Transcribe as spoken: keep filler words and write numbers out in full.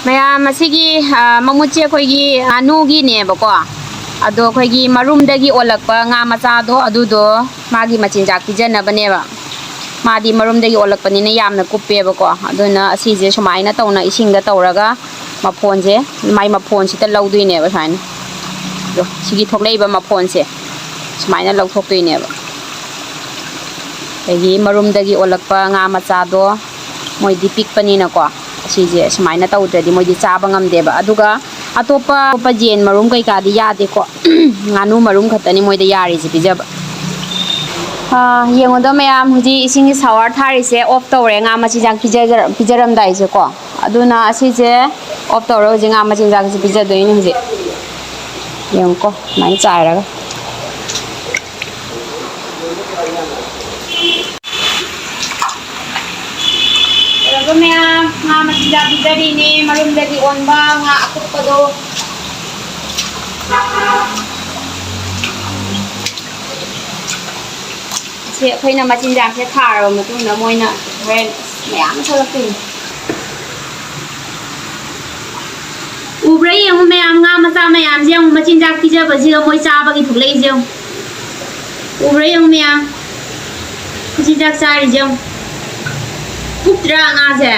ꯃꯌꯥꯝ, ꯑꯁꯤꯒꯤ, ꯑ, ꯃꯃꯨꯠꯁꯦ ꯑꯩꯈꯣꯏꯒꯤ ꯉꯥꯅꯨꯒꯤꯅꯦꯕꯀꯣ꯫ ꯑꯗꯣ ꯑꯩꯈꯣꯏꯒꯤ ꯃꯔꯨꯝꯗꯒꯤ ꯑꯣꯜꯂꯛꯄ ꯉꯥ ꯃꯆꯥꯗꯣ, ꯑꯗꯨꯗꯣ ꯃꯥꯒꯤ ꯃꯆꯤꯟꯖꯥꯛ ꯄꯤꯖꯅꯕꯅꯦꯕ꯫ ꯃꯥꯗꯤ ꯃꯔꯨꯝꯗꯒꯤ ꯑꯣꯜꯂꯛꯄꯅꯤꯅ ꯌꯥꯝꯅ ꯀꯨꯞꯄꯦꯕꯀꯣ꯫ ꯑꯗꯨꯅ ꯑꯁꯤꯁꯦ ꯁꯨꯃꯥꯏꯅ ꯇꯧꯅ ꯏꯁꯤꯡꯗ ꯇꯧꯔꯒ ꯃꯐꯣꯟꯁꯦ, ꯃꯥꯏ ꯃꯐꯣꯟꯁꯤꯗ ꯂꯧꯗꯣꯏꯅꯦꯕ ꯁꯨꯃꯥꯏꯅ꯫ ꯑꯗꯣ ꯁꯤꯒꯤ ꯊꯣꯛꯂꯛꯏꯕ ꯃꯐꯣꯟꯁꯦ ꯁꯨꯃꯥꯏꯅ ꯂꯧꯊꯣꯛꯇꯣꯏꯅꯦꯕ꯫ ꯑꯗꯒꯤ ꯃꯔꯨꯝꯗꯒꯤ ꯑꯣꯜꯂꯛꯄ ꯉꯥ ꯃꯆꯥꯗꯣ, ꯃꯣꯏꯗꯤ ꯄꯤꯛꯄꯅꯤꯅꯀꯣ, ꯑꯁꯤꯁꯦ ꯁꯨꯃꯥꯏꯅ ꯇꯧꯗ꯭ꯔꯗꯤ ꯃꯣꯏꯗꯤ ꯆꯥꯕ ꯉꯝꯗꯦꯕ꯫ ꯑꯗꯨꯒ ꯑꯇꯣꯞꯄ, ꯑꯇꯣꯞꯄ ꯌꯦꯟ ꯃꯔꯨꯝ ꯀꯩꯀꯥꯗꯤ ꯌꯥꯗꯦꯀꯣ꯫ ꯉꯥꯅꯨ ꯃꯔꯨꯝ ꯈꯛꯇꯅꯤ ꯃꯣꯏꯗ ꯌꯥꯔꯤꯁꯦ ꯄꯤꯖꯕ꯫ ꯑꯥ, ꯌꯦꯡꯉꯨꯗ ꯃꯌꯥꯝ, ꯍꯧꯖꯤꯛ ꯏꯁꯤꯡꯒꯤ ꯁꯥꯋꯥꯔ ꯊꯥꯔꯤꯁꯦ ꯑꯣꯐ ꯇꯧꯔꯦ, ꯉꯥ ꯃꯆꯤꯟꯖꯥꯛ ꯄꯤꯖꯖꯔ-, ꯄꯤꯖꯔꯝꯗꯥꯏꯁꯦꯀꯣ꯫ ꯑꯗꯨꯅ ꯑꯁꯤꯁꯦ ꯑꯣꯐ ꯇꯧꯔꯒ ꯍꯧꯖꯤꯛ ꯉꯥ ꯃꯆꯤꯟꯖꯥꯛꯁꯦ ꯄꯤꯖꯗꯣꯏꯅꯦ ꯍꯧꯖꯤꯛ꯫ ꯌꯦꯡꯉꯨꯀꯣ, ꯁꯨꯃꯥꯏꯅ ꯆꯥꯏꯔꯒ꯫ ꯂꯩꯔꯕ ꯃꯌꯥꯝ, ꯉꯥ ꯃꯆꯤꯟꯖꯥꯛ ꯄꯤꯖꯔꯤꯅꯦ, ꯃꯔꯨꯝꯗꯒꯤ ꯑꯣꯟꯕ ꯉꯥ ꯑꯀꯨꯞꯄꯗꯣ꯫ ꯁꯦ, ꯑꯩꯈꯣꯏꯅ ꯃꯆꯤꯟꯖꯥꯛꯁꯦ ꯊꯥꯔꯕ ꯃꯇꯨꯡꯗ ꯃꯣꯏꯅ ꯍꯣꯔꯦꯟ ꯃꯌꯥꯝ ꯊꯣꯛꯂꯛꯇꯣꯏꯅꯤ꯫ ꯎꯕ꯭ꯔꯥ ꯌꯦꯡꯉꯨ ꯃꯌꯥꯝ, ꯉꯥ ꯃꯆꯥ ꯃꯌꯥꯝꯁꯦ ꯌꯦꯡꯉꯨ, ꯃꯆꯤꯟꯖꯥꯛ ꯄꯤꯖꯕꯁꯤꯒ ꯃꯣꯏ ꯆꯥꯕꯒꯤ ꯊꯣꯛꯂꯛꯏꯁꯦ ꯌꯦꯡꯉꯨ꯫ ꯎꯕ꯭ꯔꯥ ꯌꯦꯡꯉꯨ ꯃꯌꯥꯝ, ꯃꯆꯤꯟꯖꯥꯛ ꯆꯥꯔꯤꯁꯦ ꯌꯦꯡꯉꯨ꯫ ꯀꯨꯞꯇ꯭ꯔꯥ ꯉꯥꯁꯦ?